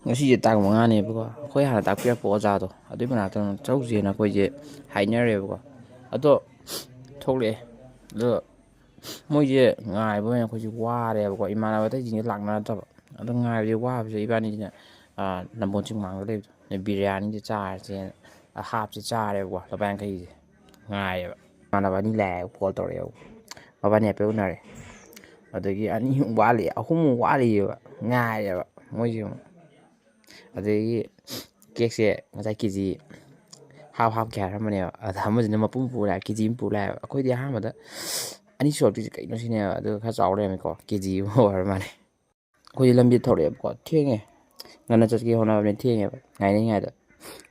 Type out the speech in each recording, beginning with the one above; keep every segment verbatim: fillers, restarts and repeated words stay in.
ꯉꯁꯤꯁꯦ ꯇꯥꯡ ꯃꯉꯥꯅꯦꯕꯀꯣ, ꯑꯩꯈꯣꯏ ꯍꯥꯟꯅ ꯇꯥꯛꯄꯤꯔꯛꯄ ꯑꯣꯖꯥꯗꯣ ꯑꯗꯨꯏ ꯃꯅꯥꯛꯇ ꯑꯣꯏꯅ ꯆꯧꯁꯦꯅ ꯑꯩꯈꯣꯏꯁꯦ ꯍꯥꯏꯅꯔꯦꯕꯀꯣ꯫ ꯑꯗꯣ ꯊꯣꯛꯂꯛꯑꯦ꯫ ꯑꯗꯣ ꯃꯣꯏꯁꯦ ꯉꯥꯏꯕ ꯑꯣꯏꯅ ꯑꯩꯈꯣꯏꯁꯦ ꯋꯥꯔꯦꯕꯀꯣ, ꯏꯃꯥꯟꯅꯕ ꯑꯇꯩꯁꯤꯡꯁꯦ ꯂꯥꯛꯅꯔꯛꯇꯕ꯫ ꯑꯗꯣ ꯉꯥꯏꯕꯁꯦ ꯋꯥꯕꯁꯦ ꯏꯕꯥꯅꯤꯁꯤꯅ, ꯑꯥ, ꯅꯝꯕꯣꯜ ꯆꯤꯡꯃꯥꯡꯗ ꯂꯩꯕꯗꯣ, ꯕꯤꯔꯌꯥꯅꯤꯁꯦ ꯆꯥꯔꯁꯦꯅ ꯍꯥꯞꯁꯦ ꯆꯥꯔꯦꯕꯀꯣ, ꯂꯨꯄꯥ ꯌꯥꯡꯈꯩꯁꯦ꯫ ꯉꯥꯏꯔꯦꯕ꯫ ꯏꯃꯥꯟꯅꯕ ꯑꯅꯤ ꯂꯥꯛꯑꯦ, ꯀꯣꯜ ꯇꯧꯔꯛꯑꯦꯕ꯫ ꯃꯕꯥꯅꯤ ꯍꯥꯏꯐꯦꯠ ꯎꯅꯔꯦ꯫ ꯑꯗꯒꯤ ꯑꯅꯤ ꯑꯃꯨꯛ ꯋꯥꯠꯂꯤ, ꯑꯍꯨꯝꯃꯨꯛ ꯋꯥꯠꯂꯤꯑꯕ꯫ ꯉꯥꯏꯔꯦꯕ ꯃꯣꯏꯁꯦ ꯑꯃꯨꯛ꯫ ꯑꯗꯒꯤ ꯀꯦꯛꯁꯦ ꯉꯁꯥꯏ ꯀꯦ ꯖꯤ ꯍꯥꯞ ꯍꯥꯞꯀꯦ ꯍꯥꯏꯔꯝꯕꯅꯦꯕ꯫ ꯑꯗ ꯑꯃꯁꯤꯅ ꯃꯄꯨꯝ ꯄꯨ ꯂꯥꯛꯑꯦ, ꯀꯦ ꯖꯤ ꯑꯃ ꯄꯨ ꯂꯥꯛꯑꯦꯕ꯫ ꯑꯩꯈꯣꯏꯗꯤ ꯑꯍꯥꯟꯕꯗ ꯑꯅꯤ ꯁꯨꯔꯛꯇꯣꯏꯁꯦ ꯀꯩꯅꯣ ꯁꯤꯅꯦꯕ꯫ ꯑꯗꯨꯒ ꯈꯔ ꯆꯥꯎ ꯂꯩꯔꯝꯃꯦꯀꯣ, ꯀꯦ ꯖꯤ ꯑꯃ ꯑꯣꯏꯔ ꯃꯥꯜꯂꯦ꯫ ꯑꯩꯈꯣꯏꯁꯦ ꯂꯝꯕꯤ ꯊꯣꯛꯂꯛꯑꯦꯕꯀꯣ, ꯊꯦꯡꯉꯦ꯫ ꯉꯟꯅ ꯆꯠꯀꯦ ꯍꯣꯠꯅꯕꯅꯤ, ꯊꯦꯡꯉꯦꯕ꯫ ꯉꯥꯏꯅ ꯉꯥꯏꯗ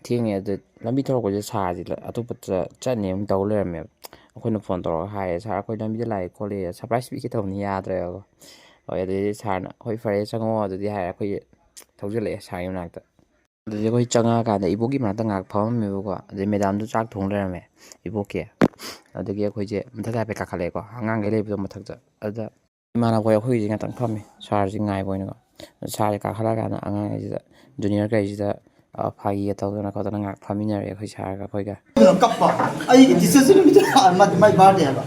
ꯊꯦꯡꯉꯦ꯫ ꯑꯗꯨ ꯂꯝꯕꯤ ꯊꯣꯛꯂꯛꯄꯁꯦ ꯁꯥꯔꯁꯤ ꯑꯇꯣꯞꯄꯗ ꯆꯠꯅꯤ ꯑꯃꯨꯛ ꯇꯧ ꯂꯩꯔꯝꯃꯦꯕ꯫ ꯑꯩꯈꯣꯏꯅ ꯐꯣꯟ ꯇꯧꯔꯒ ꯍꯥꯏꯔꯦ, "ꯁꯥꯔ, ꯑꯩꯈꯣꯏ ꯂꯝꯕꯤꯗ ꯂꯥꯛꯑꯦ ꯈꯣꯠꯂꯦ, ꯁꯔꯄ꯭ꯔꯥꯏꯁ ꯄꯤꯒꯦ ꯇꯧꯕꯅꯤ, ꯌꯥꯗ꯭ꯔꯦꯕꯀꯣ"꯫ ꯍꯣꯏ, ꯑꯗꯨꯗꯩꯗꯤ ꯁꯥꯔꯅ, "ꯍꯣꯏ, ꯐꯔꯦ, ꯆꯪꯉꯛꯑꯣ ꯑꯗꯨꯗꯤ" ꯍꯥꯏꯔꯦ꯫ ꯑꯩꯈꯣꯏꯁꯦ ꯊꯧꯖꯤꯜꯂꯛꯑꯦ ꯁꯥꯔꯒꯤ ꯃꯅꯥꯛꯇ꯫ ꯑꯗꯨꯗꯤ ꯑꯩꯈꯣꯏ ꯆꯪꯉꯛꯑꯀꯥꯟꯗ ꯏꯕꯣꯛꯀꯤ ꯃꯅꯥꯛꯇ ꯉꯥꯏꯍꯥꯛ ꯐꯝꯃꯝꯃꯦꯕꯀꯣ꯫ ꯑꯗꯩ ꯃꯦꯗꯥꯝꯗꯣ ꯆꯥꯛ ꯊꯣꯡ ꯂꯩꯔꯝꯃꯦ, ꯏꯕꯣꯛꯀꯤ꯫ ꯑꯗꯒꯤ ꯑꯩꯈꯣꯏꯁꯦ ꯃꯊꯛꯇ ꯍꯥꯏꯐꯦꯠ ꯀꯥꯈꯠꯂꯛꯑꯦꯀꯣ, ꯑꯉꯥꯡꯈꯩ ꯂꯩꯕꯗꯣ ꯃꯊꯛꯇ꯫ ꯑꯗꯨꯗ ꯏꯃꯥꯟꯅꯕ ꯍꯣꯏ ꯑꯩꯈꯣꯏꯒꯤꯁꯦ ꯉꯥꯛꯇꯪ ꯐꯝꯃꯤ, ꯁꯥꯔꯁꯤ ꯉꯥꯏꯕ ꯑꯣꯏꯅꯀꯣ꯫ ꯁꯥꯔꯁꯤ ꯀꯥꯈꯠꯂꯛꯑꯀꯥꯟꯗ ꯑꯉꯥꯡꯈꯩꯁꯤꯗ, ꯖꯨꯅꯤꯌꯔꯈꯩꯁꯤꯗ, ꯑ, ꯐꯥꯒꯤꯒ ꯇꯧꯗꯅ ꯈꯣꯠꯇꯅ ꯉꯥꯏꯍꯥꯛ ꯐꯝꯃꯤꯟꯅꯔꯦ ꯑꯩꯈꯣꯏ ꯁꯥꯔꯒ ꯑꯩꯈꯣꯏꯒ꯫ ꯑꯗꯨꯅ ꯀꯞꯄ꯫ ꯑꯩꯒꯤ ꯇꯤꯆꯔꯁ ꯅꯨꯃꯤꯠꯇ ꯃꯥꯗꯤ ꯃꯥꯏ ꯕꯥꯔꯗꯦ ꯍꯥꯏꯕ꯫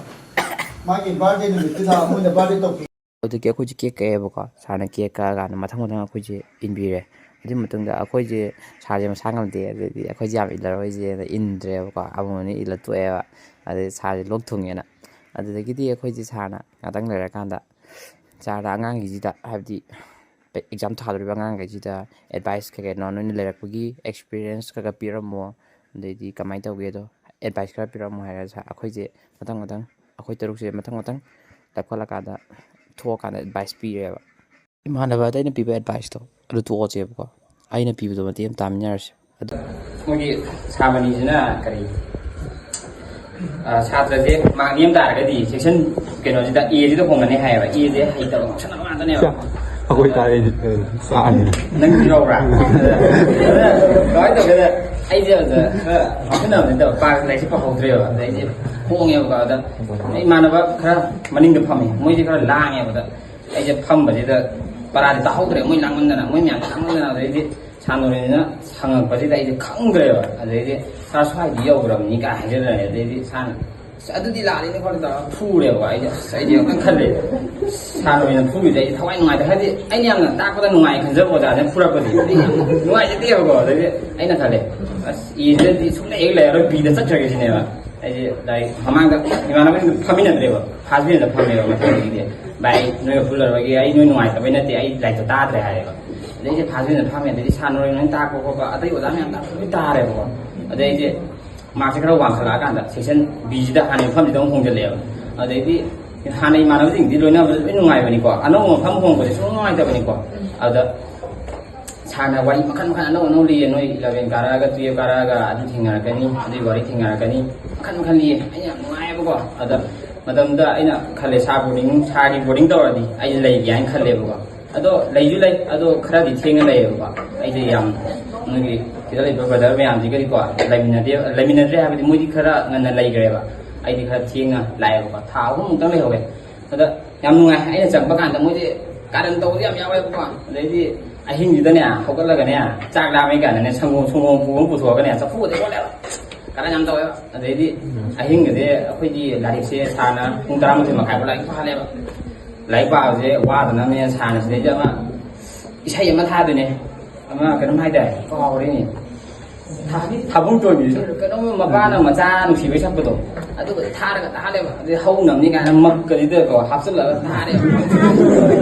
ꯃꯥꯒꯤ ꯕꯥꯔꯗꯦ ꯅꯨꯃꯤꯠꯇꯨꯗ ꯃꯣꯏꯅ ꯕꯥꯔꯗꯦ ꯇꯧꯕꯤ꯫ ꯑꯗꯨꯗꯒꯤ ꯑꯩꯈꯣꯏꯁꯦ ꯀꯦꯛ ꯀꯛꯑꯦꯕꯀꯣ꯫ ꯁꯥꯔꯅ ꯀꯦꯛ ꯀꯛꯑꯀꯥꯟꯗ ꯃꯊꯪ ꯃꯊꯪ ꯑꯩꯈꯣꯏꯁꯦ ꯏꯟꯕꯤꯔꯦ꯫ ꯑꯗꯨꯒꯤ ꯃꯇꯨꯡꯗ ꯑꯩꯈꯣꯏꯁꯦ, ꯁꯥꯔꯁꯦ ꯃꯁꯥ ꯉꯝꯗꯦ, ꯑꯗꯨꯗꯤ ꯑꯩꯈꯣꯏꯁꯦ ꯌꯥꯝ ꯏꯜꯂꯔꯣꯏꯁꯦꯅ ꯏꯟꯗ꯭ꯔꯦꯕꯀꯣ꯫ ꯑꯃꯃꯝ ꯑꯣꯏꯅ ꯏꯜꯂ ꯇꯣꯛꯑꯦꯕ꯫ ꯑꯗꯩ ꯁꯥꯔꯁꯦ ꯂꯣꯛ ꯊꯨꯡꯉꯦꯅ꯫ ꯑꯗꯨꯗꯒꯤꯗꯤ ꯑꯩꯈꯣꯏꯁꯦ ꯁꯥꯔꯅ ꯉꯥꯛꯇꯪ ꯂꯩꯔꯀꯥꯟꯗ ꯁꯥꯔꯗ ꯑꯉꯥꯡꯒꯤꯁꯤꯗ, ꯍꯥꯏꯕꯗꯤ ꯑꯦꯛꯖꯥꯝ ꯊꯥꯗꯣꯔꯤꯕ ꯑꯉꯥꯡꯈꯩꯁꯤꯗ ꯑꯦꯗꯚꯥꯏꯁ ꯀꯩ ꯀꯩꯅꯣ ꯅꯣꯏꯅ ꯂꯩꯔꯛꯄꯒꯤ ꯑꯦꯛꯁꯄꯤꯔꯤꯌꯦꯟꯁ ꯈꯔ ꯈꯔ ꯄꯤꯔꯝꯃꯣ, ꯑꯗꯩꯗꯤ ꯀꯃꯥꯏꯅ ꯇꯧꯒꯦꯗꯣ ꯑꯦꯗꯚꯥꯏꯁ ꯈꯔ ꯄꯤꯔꯝꯃꯣ ꯍꯥꯏꯔꯒ ꯁꯥ-, ꯑꯩꯈꯣꯏꯁꯦ ꯃꯊꯪ ꯃꯊꯪ, ꯑꯩꯈꯣꯏ ꯇꯔꯨꯛꯁꯦ ꯃꯊꯪ ꯃꯊꯪ ꯂꯦꯞꯈꯠꯂꯀꯥꯟꯗ ꯊꯣꯛꯑꯀꯥꯟꯗ ꯑꯦꯗꯚꯥꯏꯁ ꯄꯤꯔꯦꯕ꯫ ꯏꯃꯥꯟꯅꯕ ꯑꯇꯩꯅ ꯄꯤꯕ ꯑꯦꯗꯚꯥꯏꯁꯇꯣ ꯑꯗꯨ ꯇꯣꯛꯑꯁꯦꯕꯀꯣ, ꯑꯩꯅ ꯄꯤꯕꯗꯣ ꯃꯇꯦꯛ ꯑꯃ ꯇꯥꯃꯤꯟꯅꯔꯁꯦ꯫ ꯑꯗꯣ ꯑꯩꯈꯣꯏꯒꯤ ꯁꯥꯔ ꯃꯅꯤꯁꯤꯅ ꯀꯔꯤ, ꯑ, ꯁꯥꯇ꯭ꯔꯁꯦ ꯃꯥꯔꯛ ꯅꯦꯝ ꯇꯥꯔꯒꯗꯤ ꯁꯦꯛꯁꯟ ꯀꯩꯅꯣꯁꯤꯗ, ꯑꯦꯁꯤꯗ ꯍꯣꯡꯒꯅꯤ ꯍꯥꯏꯌꯦꯕ꯫ ꯑꯦꯁꯦ ꯍꯩꯇꯕ ꯉꯥꯎꯁꯟꯅꯕ ꯉꯥꯛꯇꯅꯦꯕ꯫ ꯑꯩꯈꯣꯏ ꯇꯥꯔꯦ, ꯑ, ꯆꯥꯛꯑꯅꯤ꯫ ꯅꯪꯁꯨ ꯌꯥꯎꯕ꯭ꯔꯥ? ꯑꯗ ꯀꯃꯥꯏꯅ ꯇꯧꯒꯦꯗ, ꯑꯩꯁꯦ ꯑꯗꯨꯗ ꯈꯔ ꯉꯥꯎꯁꯟꯅꯕ ꯅꯠꯇꯕ, ꯀ꯭ꯂꯥꯁ ꯂꯥꯏꯔꯤꯛꯁꯦ ꯄꯥꯍꯧꯗ꯭ꯔꯦꯕ꯫ ꯑꯗ ꯑꯩꯁꯦ ꯍꯣꯡꯉꯦꯕꯀꯣ꯫ ꯑꯗ ꯏꯃꯥꯟꯅꯕ ꯈꯔ ꯃꯅꯤꯡꯗ ꯐꯝꯃꯤ, ꯃꯣꯏꯗꯤ ꯈꯔ ꯂꯥꯡꯉꯦꯕ꯫ ꯑꯗ ꯑꯩꯁꯦ ꯐꯝꯕꯁꯤꯗ ꯄꯔꯥꯗꯤ ꯇꯥꯍꯧꯗ꯭ꯔꯦ, ꯃꯣꯏ ꯂꯥꯡꯃꯟꯗꯅ, ꯃꯣꯏ ꯃꯌꯥꯝ ꯂꯥꯡꯃꯟꯗꯅ꯫ ꯑꯗꯩꯗꯤ ꯁꯥꯔ ꯅꯣꯔꯦꯟꯁꯤꯅ ꯍꯪꯉꯛꯄꯁꯤꯗ ꯑꯩꯁꯦ ꯈꯪꯗ꯭ꯔꯦꯕ꯫ ꯑꯗꯩꯗꯤ "ꯁꯥꯔ, ꯁ꯭ꯋꯥꯏꯗꯤ ꯌꯧꯈ꯭ꯔꯕꯅꯤ" ꯀꯥꯏ ꯍꯥꯏꯖꯔꯛꯑꯦ꯫ ꯑꯗꯩꯗꯤ ꯁꯥꯔꯅ "ꯑꯁ, ꯑꯗꯨꯗꯤ ꯂꯥꯜꯂꯤꯅꯦ" ꯈꯣꯠꯂꯦ ꯇꯧꯔꯒ ꯐꯨꯔꯦꯕꯀꯣ꯫ ꯑꯩꯁꯦ, ꯑꯁ, ꯑꯩꯗꯤ ꯌꯥꯝ ꯀꯟꯅ ꯈꯜꯂꯦ꯫ ꯁꯥꯔ ꯅꯣꯔꯦꯟꯅ ꯐꯨꯕꯤꯕꯗ ꯑꯩꯗꯤ ꯊꯋꯥꯏ ꯅꯨꯡꯉꯥꯏꯇꯦ꯫ ꯍꯥꯏꯗꯤ ꯑꯩꯅ ꯌꯥꯝꯅ ꯇꯥꯛꯄꯗ ꯅꯨꯡꯉꯥꯏ ꯈꯟꯖꯕ ꯑꯣꯖꯥꯅ ꯐꯨꯔꯛꯄꯗꯤ ꯑꯩꯗꯤ ꯌꯥꯝ ꯅꯨꯡꯉꯥꯏꯖꯗꯦꯕꯀꯣ꯫ ꯑꯗꯩꯗꯤ ꯑꯩꯅ ꯈꯜꯂꯦ, "ꯑꯁ, ꯑꯦꯁꯤꯗꯗꯤ ꯁꯨꯡꯂꯩ ꯍꯦꯛ ꯂꯩꯔꯔꯣꯏ, ꯕꯤꯗ ꯆꯠꯈ꯭ꯔꯒꯦ" ꯁꯤꯅꯦꯕ꯫ ꯑꯩꯁꯦ ꯂꯥꯏꯔꯤꯛ ꯃꯃꯥꯡꯗ ꯏꯃꯥꯟꯅꯕꯁꯤꯡꯗ ꯐꯝꯃꯤꯟꯅꯗ꯭ꯔꯦꯕ, ꯐꯥꯔꯁ ꯕꯦꯟꯁꯇ ꯐꯝꯃꯦꯕ꯫ ꯃꯊꯪꯗꯒꯤꯗꯤ "ꯚꯥꯏ, ꯅꯣꯏꯒ ꯄꯨꯜꯂꯔꯣꯏꯒꯦ, ꯑꯩ ꯅꯣꯏ ꯅꯨꯡꯉꯥꯏꯇꯕꯩ ꯅꯠꯇꯦ, ꯑꯩ ꯂꯥꯏꯔꯤꯛꯇꯣ ꯇꯥꯗ꯭ꯔꯦ" ꯍꯥꯏꯌꯦꯕ꯫ ꯑꯗꯩ ꯑꯩꯁꯦ ꯐꯥꯔꯁ ꯕꯦꯟꯁꯇ ꯐꯝꯃꯦ꯫ ꯑꯗꯩꯗꯤ ꯁꯥꯔ ꯅꯣꯔꯦꯟ ꯍꯣꯏꯅ ꯇꯥꯛꯄ ꯈꯣꯠꯄ, ꯑꯇꯩ ꯑꯣꯖꯥ ꯃꯌꯥꯝ ꯇꯥꯛꯄ ꯂꯣꯏ ꯇꯥꯔꯦꯕꯀꯣ꯫ ꯑꯗꯩ ꯑꯩꯁꯦ ꯃꯥꯔꯛꯁꯦ ꯈꯔ ꯋꯥꯡꯈꯠꯂꯛꯑꯀꯥꯟꯗ ꯁꯦꯛꯁꯟ ꯕꯤꯁꯤꯗ ꯍꯥꯟꯅ ꯃꯐꯝꯁꯤꯗ ꯑꯃꯨꯛ ꯍꯣꯡꯖꯤꯜꯂꯛꯑꯦꯕ꯫ ꯑꯗꯩꯗꯤ ꯍꯥꯟꯅ ꯏꯃꯥꯟꯅꯕꯁꯤꯡꯗꯤ ꯂꯣꯏꯅꯕꯗ ꯂꯣꯏ ꯅꯨꯡꯉꯥꯏꯕꯅꯤꯀꯣ, ꯑꯅꯧꯕ ꯃꯐꯝ ꯍꯣꯡꯕꯁꯦ ꯁꯨꯡꯅꯨꯡ ꯅꯨꯡꯉꯥꯏꯇꯕꯅꯤꯀꯣ꯫ ꯑꯗꯨꯗ ꯁꯥꯔꯅ ꯋꯥꯔꯤ ꯃꯈꯜ ꯃꯈꯜ ꯑꯅꯧ ꯑꯅꯧ ꯂꯤꯌꯦ꯫ "ꯅꯣꯏ ꯏꯂꯚꯦꯟ ꯀꯥꯔꯛꯑꯒ, ꯇꯨꯌꯦꯜꯞ ꯀꯥꯔꯛꯑꯒ ꯑꯗꯨ ꯊꯦꯡꯅꯔꯛꯀꯅꯤ, ꯑꯗꯨꯒꯤ ꯋꯥꯔꯤ ꯊꯦꯡꯅꯔꯛꯀꯅꯤ", ꯃꯈꯜ ꯃꯈꯜ ꯂꯤꯌꯦ꯫ ꯑꯩꯅ ꯌꯥꯝ ꯅꯨꯡꯉꯥꯏꯌꯦꯕꯀꯣ꯫ ꯑꯗ ꯃꯇꯝꯗꯨꯗ ꯑꯩꯅ ꯈꯜꯂꯦ, ꯁꯥꯔ ꯕꯣꯔꯗꯤꯡ, ꯁꯥꯔꯒꯤ ꯕꯣꯔꯗꯤꯡ ꯇꯧꯔꯗꯤ ꯑꯩꯁꯦ ꯂꯩꯒꯦ ꯍꯥꯏꯅ ꯈꯜꯂꯦꯕꯀꯣ꯫ ꯑꯗꯣ ꯂꯩꯁꯨ ꯂꯩ, ꯑꯗꯣ ꯈꯔꯗꯤ ꯊꯦꯡꯅ ꯂꯩꯌꯦꯕꯀꯣ꯫ ꯑꯩꯁꯦ ꯌꯥꯝ, ꯅꯣꯏꯒꯤ ꯁꯤꯗ ꯂꯩꯕ ꯕ꯭ꯔꯗꯔ ꯃꯌꯥꯝꯁꯤꯒꯗꯤꯀꯣ ꯂꯩꯃꯤꯟꯅꯗꯦ, ꯂꯩꯃꯤꯟꯅꯗ꯭ꯔꯦ ꯍꯥꯏꯕꯗꯤ ꯃꯣꯏꯗꯤ ꯈꯔ ꯉꯟꯅ ꯂꯩꯈ꯭ꯔꯦꯕ, ꯑꯩꯗꯤ ꯈꯔ ꯊꯦꯡꯅ ꯂꯥꯛꯑꯦꯕꯀꯣ꯫ ꯊꯥ ꯑꯍꯨꯝꯃꯨꯛꯇꯪ ꯂꯩꯍꯧꯋꯦ꯫ ꯑꯗ ꯌꯥꯝ ꯅꯨꯡꯉꯥꯏ꯫ ꯑꯩꯅ ꯆꯪꯕ ꯀꯥꯟꯗ ꯃꯣꯏꯗꯤ ꯀꯥꯔꯟ ꯇꯧꯕꯗꯤ ꯌꯥꯝ ꯌꯥꯎꯋꯦꯕꯀꯣ꯫ ꯑꯗꯩꯗꯤ ꯑꯍꯤꯡꯁꯤꯗꯅꯦ ꯍꯧꯒꯠꯂꯒꯅꯦ, ꯆꯥꯛ ꯂꯥꯝꯃꯦ ꯀꯥꯏꯅꯅꯦ, ꯁꯪꯒꯣꯝ, ꯁꯪꯒꯣꯝ ꯄꯨꯕ ꯑꯃ ꯄꯨꯊꯣꯛꯑꯒꯅꯦ, ꯆꯐꯨꯒꯗꯤ ꯑꯣꯠꯂꯦꯕ꯫ ꯀꯥꯔꯟ ꯌꯥꯝ ꯇꯧꯋꯦꯕ꯫ ꯑꯗꯩꯗꯤ ꯑꯍꯤꯡꯒꯗꯤ ꯑꯩꯈꯣꯏꯒꯤ ꯂꯥꯏꯔꯤꯛꯁꯦ ꯁꯥꯔꯅ ꯄꯨꯡ ꯇꯔꯥꯃꯥꯊꯣꯏ ꯃꯈꯥꯏ ꯐꯥꯎ ꯂꯥꯏꯔꯤꯛ ꯄꯥꯍꯜꯂꯦꯕ꯫ ꯂꯥꯏꯔꯤꯛ ꯄꯥꯕꯁꯦ ꯋꯥꯗꯅꯕꯅꯦ ꯁꯥꯔꯅ ꯁꯤꯗꯩꯗ ꯑꯃ ꯏꯁꯩ ꯑꯃ ꯊꯥꯗꯣꯏꯅꯦ꯫ ꯑꯃ ꯀꯩꯅꯣꯝ ꯍꯥꯏꯇꯥꯔꯦ, ꯀꯥꯎꯔꯦꯅꯦ꯫ ꯊꯥ-, ꯊꯥꯕꯨꯡ ꯆꯣꯏꯕꯤꯁꯨ ꯀꯩꯅꯣꯝ, ꯃꯄꯥꯅ ꯃꯆꯥ ꯅꯨꯡꯁꯤꯕꯩ ꯁꯛꯄꯗꯣ, ꯑꯗꯨꯒ ꯊꯥꯔꯒ ꯇꯥꯍꯜꯂꯦꯕ꯫ ꯑꯗꯩ ꯍꯧꯅꯕꯅꯤ ꯀꯥꯏꯅ ꯃꯛꯀꯁꯤꯗꯀꯣ ꯍꯥꯞꯆꯤꯜꯂꯒ ꯊꯥꯔꯦꯕ꯫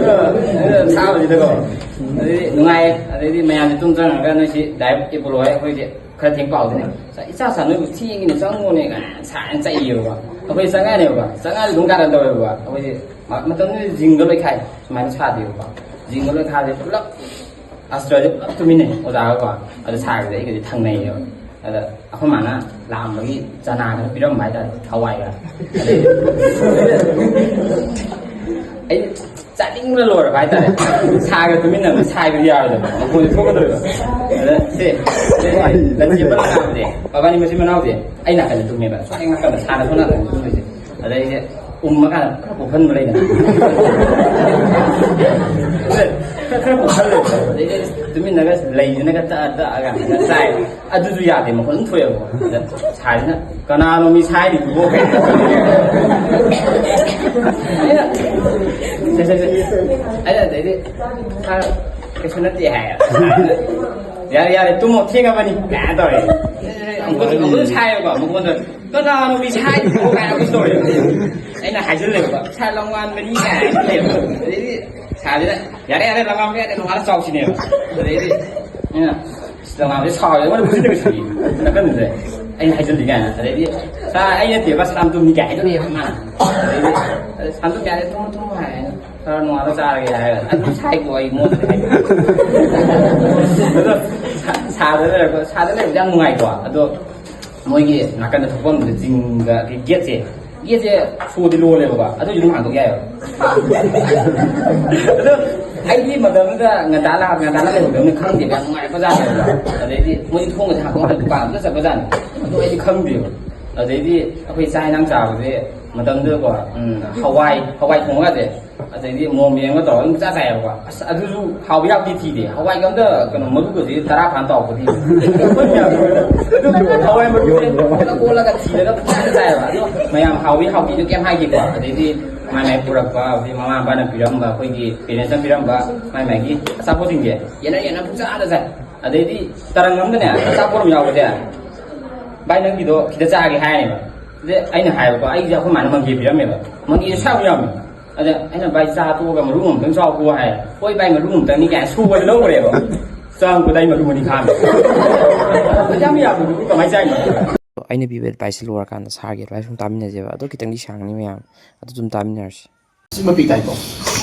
ꯊꯥꯕꯁꯤꯗꯀꯣ꯫ ꯑꯗꯩꯗꯤ ꯅꯨꯡꯉꯥꯏꯌꯦ꯫ ꯑꯗꯩꯗꯤ ꯃꯌꯥꯝꯁꯦ ꯇꯨꯝ ꯆꯪꯉꯒ ꯅꯣꯏꯁꯤ ꯗꯥꯏꯔꯦꯛ ꯑꯦꯄꯣꯂꯣ ꯍꯥꯏ, ꯑꯩꯈꯣꯏꯁꯦ ꯈꯔ ꯊꯦꯡ ꯄꯥꯎꯗꯅꯦ, "ꯏꯆꯥ ꯁꯥ ꯅꯣꯏꯕꯨ ꯊꯦꯡꯉꯤꯅꯦ, ꯆꯪꯉꯣꯅꯦ" ꯀꯥꯏꯅ ꯁꯥꯏꯅ ꯆꯩꯌꯦꯕꯀꯣ꯫ ꯑꯩꯈꯣꯏ ꯆꯪꯉꯛꯑꯅꯦꯕꯀꯣ, ꯆꯪꯉꯛꯑꯗꯤ ꯑꯗꯨꯝ ꯀꯥꯔꯟ ꯇꯧꯋꯦꯕꯀꯣ꯫ ꯑꯩꯈꯣꯏꯁꯦ ꯃ-, ꯃꯇꯝꯗꯨꯗ ꯖꯤꯡꯒ ꯂꯣꯏ ꯈꯥꯏ, ꯁꯨꯃꯥꯏꯅ ꯁꯥꯗꯦꯕꯀꯣ꯫ ꯖꯤꯡꯒ ꯂꯣꯏ ꯈꯥꯏꯁꯦ ꯄꯨꯂꯞ ꯑꯁꯇ꯭ꯔꯁꯦ ꯄꯨꯂꯞ ꯇꯨꯃꯤꯟꯅꯩ ꯑꯣꯖꯥꯒꯀꯣ꯫ ꯑꯗ ꯁꯥꯔꯒꯗꯤ ꯑꯩꯒꯗꯤ ꯊꯪꯅꯩꯌꯦꯕ꯫ ꯑꯗ ꯑꯩꯈꯣꯏ ꯃꯥꯅ ꯂꯥꯛꯑꯝꯕꯒꯤ ꯆꯅꯥ ꯈꯔ ꯄꯤꯔꯝꯕ ꯍꯥꯏꯇꯥꯔꯦ, ꯍꯋꯥꯏꯒ꯫ ꯑꯗꯩ ꯑꯩ ꯆꯥꯅꯤꯡꯕꯅ ꯂꯣꯏꯔꯕ ꯍꯥꯏꯇꯥꯔꯦ꯫ ꯁꯥꯔꯒ ꯇꯨꯃꯤꯟꯅꯕ, ꯁꯥꯏꯕꯗꯤ ꯌꯥꯔꯣꯏꯗꯕ, ꯃꯈꯣꯟꯗꯤ ꯊꯣꯛꯀꯗꯧꯔꯤꯕ꯫ ꯑꯗ ꯁꯦ, ꯁꯦ, ꯂꯟꯆꯦꯟꯕ ꯂꯥꯛꯑꯝꯕꯁꯦ, ꯃꯕꯥꯅꯤ ꯃꯆꯤꯟ ꯃꯅꯥꯎꯁꯦ ꯑꯩ ꯅꯥꯀꯟꯗ ꯇꯨꯝꯃꯦꯕ, ꯁ꯭ꯋꯥꯏ ꯅꯥꯀꯟꯗ, ꯁꯥꯔꯅ ꯁꯣꯝ ꯅꯥꯀꯟꯗ ꯇꯨꯝꯗꯣꯏꯁꯦ꯫ ꯑꯗ ꯑꯩꯁꯦ ꯎꯝꯃꯀꯥꯟꯗ ꯈꯔ ꯄꯣꯛꯍꯟꯕ ꯂꯩꯗꯅ꯫ ꯈꯔ, ꯈꯔ ꯄꯣꯛꯍꯜꯂꯦ꯫ ꯑꯗꯩꯗꯤ ꯇꯨꯃꯤꯟꯅꯒ ꯂꯩꯗꯅꯒ ꯇꯛꯑ ꯇꯛꯑꯒ ꯆꯥꯏ꯫ ꯑꯗꯨꯁꯨ ꯌꯥꯗꯦ, ꯃꯈꯣꯟ ꯑꯗꯨꯝ ꯊꯣꯛꯑꯦꯕꯀꯣ꯫ ꯑꯗ ꯁꯥꯏꯁꯤꯅ, "ꯀꯅꯥꯅꯣ ꯃꯤ ꯁꯥꯏꯔꯤꯗꯨꯕꯣ?" ꯑꯩꯅ, ꯁꯦ, ꯁꯦ, ꯁꯦ꯫ ꯑꯩꯅ ꯑꯗꯩꯗꯤ, "ꯁꯥꯔ, ꯀꯩꯁꯨ ꯅꯠꯇꯦ" ꯍꯥꯏ꯫ "ꯌꯥꯔꯦ, ꯌꯥꯔꯦ, ꯇꯨꯝꯃꯣ, ꯊꯦꯡꯉꯕꯅꯤ" ꯀꯥꯏꯅ ꯇꯧꯔꯦ꯫ ꯑꯃꯨꯛꯀꯁꯨ, ꯑꯃꯨꯛꯀꯁꯨ ꯁꯥꯏꯌꯦꯕꯀꯣ, ꯃꯈꯣꯟꯗꯣ꯫ "ꯀꯅꯥꯅꯣ ꯃꯤ ꯁꯥꯏꯗꯨꯕꯣ?" ꯀꯥꯏꯅ ꯑꯃꯨꯛ ꯇꯧꯔꯦ꯫ ꯑꯩꯅ ꯍꯥꯏꯖꯤꯜꯂꯦꯕ, "ꯁꯥꯔ, ꯂꯝꯉꯥꯟꯕꯅꯤ" ꯀꯥꯏꯅ ꯍꯥꯏꯖꯤꯜꯂꯦꯕ꯫ ꯑꯗꯩꯗꯤ ꯁꯥꯔꯁꯤꯅ, "ꯌꯥꯔꯦ, ꯌꯥꯔꯦ, ꯂꯝꯉꯥꯟꯕ ꯌꯥꯗꯦ, ꯅꯣꯡꯉꯥꯜꯂ ꯆꯥꯎꯁꯤꯅꯦꯕ"꯫ ꯑꯗꯩꯗꯤ ꯑꯩꯅ, "ꯑꯁ, ꯂꯝꯉꯥꯟꯕꯁꯦ ꯁꯥꯎꯔꯦ, ꯑꯩꯉꯣꯟꯗ ꯐꯨꯁꯤꯟꯅꯕ ꯁꯤꯗꯤ ꯅꯥꯀꯟꯗꯨꯗ ꯑꯩꯅ ꯍꯥꯏꯖꯤꯜꯂꯤ" ꯀꯥꯏꯅ꯫ ꯑꯗꯩꯗꯤ, "ꯁꯥꯔ, ꯑꯩ ꯅꯠꯇꯦꯕ, ꯁꯥꯟꯇꯣꯝꯅꯤ" ꯀꯥꯏ ꯍꯥꯏꯗꯣꯔꯛꯑꯦꯕ ꯃꯥꯅ꯫ ꯑꯗꯩꯗꯤ, "ꯑꯁ, ꯁꯥꯟꯇꯣꯝ ꯌꯥꯔꯦ, ꯇꯨꯝꯃꯣ, ꯇꯨꯝꯃꯣ" ꯍꯥꯏ꯫ ꯑꯩꯅ, "ꯁꯥꯔ, ꯅꯣꯡꯉꯥꯜꯂ ꯆꯥꯔꯒꯦ" ꯍꯥꯏꯔꯒ ꯑꯗꯨꯝ ꯁꯥꯏꯀꯣ ꯑꯩ ꯃꯉꯣꯟꯗꯗꯤ ꯍꯥꯏꯗꯤ꯫ ꯑꯗꯣ ꯁꯥ-, ꯁꯥꯗ ꯂꯩꯔꯛꯄ, ꯁꯥꯗ ꯂꯩꯕꯗꯤ ꯌꯥꯝ ꯅꯨꯡꯉꯥꯏꯀꯣ꯫ ꯑꯗꯣ ꯃꯣꯏꯒꯤ ꯅꯥꯀꯟꯗ ꯊꯣꯛꯐꯝꯗꯨꯗ ꯖꯤꯝꯒ ꯒꯦꯠꯁꯦ, ꯒꯦꯠꯁꯦ ꯁꯣꯗꯤ ꯂꯣꯜꯂꯦꯕꯀꯣ, ꯑꯗꯨꯏꯁꯨ ꯑꯗꯨꯝ ꯍꯥꯡꯗꯣꯛ ꯌꯥꯏꯑꯕ꯫ ꯑꯗꯣ ꯑꯩꯗꯤ ꯃꯇꯝꯗꯨꯗ ꯉꯟꯇꯥ ꯂꯥꯛ-, ꯉꯟꯇꯥꯅ ꯂꯩꯍꯧꯗꯕꯅꯤꯅ ꯈꯪꯗꯦꯕ, ꯌꯥꯝ ꯅꯨꯡꯉꯥꯏꯕꯖꯥꯠꯅꯦꯕ꯫ ꯑꯗꯩꯗꯤ ꯃꯣꯏꯗꯤ ꯊꯣꯡꯒꯁꯦ ꯍꯥꯡꯗꯣꯛꯑꯒ ꯗꯨꯀꯥꯟ ꯑꯝꯗ ꯆꯠꯄꯖꯥꯠꯅꯤ꯫ ꯑꯗꯣ ꯑꯩꯗꯤ ꯈꯪꯗꯦꯕ꯫ ꯑꯗꯩꯗꯤ ꯑꯩꯈꯣꯏ ꯆꯥꯛ ꯍꯤꯟꯖꯥꯡ ꯆꯥꯕꯁꯦ ꯃꯇꯝꯗꯨꯗꯀꯣ, ꯎꯝ, ꯍꯋꯥꯏ, ꯍꯋꯥꯏ ꯊꯣꯡꯕꯒꯁꯦ ꯑꯗꯩꯗꯤ ꯃꯣꯔꯣꯛ ꯃꯦꯠ ꯑꯃꯒ ꯇꯧꯔꯒ ꯑꯗꯨꯝ ꯆꯥ ꯆꯥꯏꯌꯦꯕꯀꯣ꯫ ꯑꯁ, ꯑꯗꯨꯁꯨ ꯍꯥꯎꯕ ꯌꯥꯝ ꯊꯤ ꯊꯤꯗꯦ꯫ ꯍꯋꯥꯏꯒ ꯑꯝꯇ, ꯀꯩꯅꯣ, ꯃꯔꯨꯒꯁꯦ ꯇꯔꯥ ꯐꯥꯅ ꯇꯥꯎꯕꯗꯤ꯫ ꯑꯗꯨ ꯍꯋꯥꯏ ꯃꯔꯨꯁꯦ ꯀꯣꯠꯂ ꯀꯣꯠꯂꯒ ꯊꯤꯔꯒ ꯄꯨꯡꯆꯥꯗ ꯆꯥꯏꯌꯦꯕ꯫ ꯑꯗꯣ ꯃꯌꯥꯝ ꯍꯥꯎꯏ ꯍꯥꯎꯇꯦꯗꯣ ꯀꯩꯝ ꯍꯥꯏꯗꯦꯀꯣ꯫ ꯑꯗꯩꯗꯤ ꯃꯥꯏ ꯃꯥꯏ ꯄꯨꯔꯛꯄ, ꯑꯗꯩ ꯃꯃꯥ ꯃꯄꯥꯅ ꯄꯤꯔꯝꯕ, ꯑꯩꯈꯣꯏꯒꯤ parents ꯅ ꯄꯤꯔꯝꯕ ꯃꯥꯏ ꯃꯥꯏꯒꯤ ꯑꯆꯥꯄꯣꯠꯁꯤꯡꯁꯦ ꯌꯦꯟꯅ ꯌꯦꯟꯅ ꯄꯨꯡꯆꯥꯗ ꯆꯥꯏ꯫ ꯑꯗꯩꯗꯤ ꯇꯔꯪ ꯑꯃꯗꯅꯦ ꯑꯆꯥꯄꯣꯠ ꯑꯃ ꯌꯥꯎꯕꯁꯦ, "ꯚꯥꯏ, ꯅꯪꯒꯤꯗꯣ ꯈꯤꯇ ꯆꯥꯒꯦ" ꯍꯥꯏꯔꯦꯕ꯫ ꯑꯗꯩ ꯑꯩꯅ ꯍꯥꯏꯕꯀꯣ, ꯑꯩꯁꯦ ꯑꯩꯈꯣꯏ ꯃꯥꯅ ꯃꯪꯒꯦ ꯄꯤꯔꯝꯃꯦꯕ꯫ ꯃꯪꯒꯦꯁꯦ ꯁꯥꯕ ꯌꯥꯝꯃꯦ꯫ ꯑꯗ ꯑꯩꯅ, "ꯚꯥꯏ, ꯆꯥ ꯇꯣꯛꯑꯒ ꯃꯔꯨ ꯑꯃꯨꯛꯇꯪ ꯆꯥꯎꯀꯣ" ꯍꯥꯏ꯫ "ꯍꯣꯏ ꯚꯥꯏ, ꯃꯔꯨ ꯑꯃꯨꯛꯇꯪꯅꯤ" ꯀꯥꯏꯅ ꯁꯣꯏꯗ ꯂꯧꯈ꯭ꯔꯦꯕ꯫ ꯆꯥꯔꯨꯕꯗ ꯑꯩ ꯃꯔꯨ ꯑꯅꯤ ꯈꯥꯝꯃꯦ꯫ ꯑꯗꯨ ꯌꯥꯝ ꯌꯥꯝꯕꯗꯨꯕꯨ ꯀꯃꯥꯏꯅ ꯆꯥꯏꯅꯣ? ꯑꯩꯅ ꯄꯤꯕ advice ꯁꯦ ꯂꯣꯏꯔꯀꯥꯟꯗ ꯁꯥꯔꯒꯤ advice ꯑꯃꯨꯛ ꯇꯥꯃꯤꯟꯅꯁꯦꯕ꯫ ꯑꯗꯣ ꯈꯤꯇꯪꯗꯤ ꯁꯥꯡꯅꯤ ꯃꯌꯥꯝ꯫ ꯑꯗꯨ ꯑꯗꯨꯝ ꯇꯥꯃꯤꯟꯅꯔꯁꯤ꯫ ꯁꯤ ꯃꯄꯤ ꯇꯥꯏꯀꯣ꯫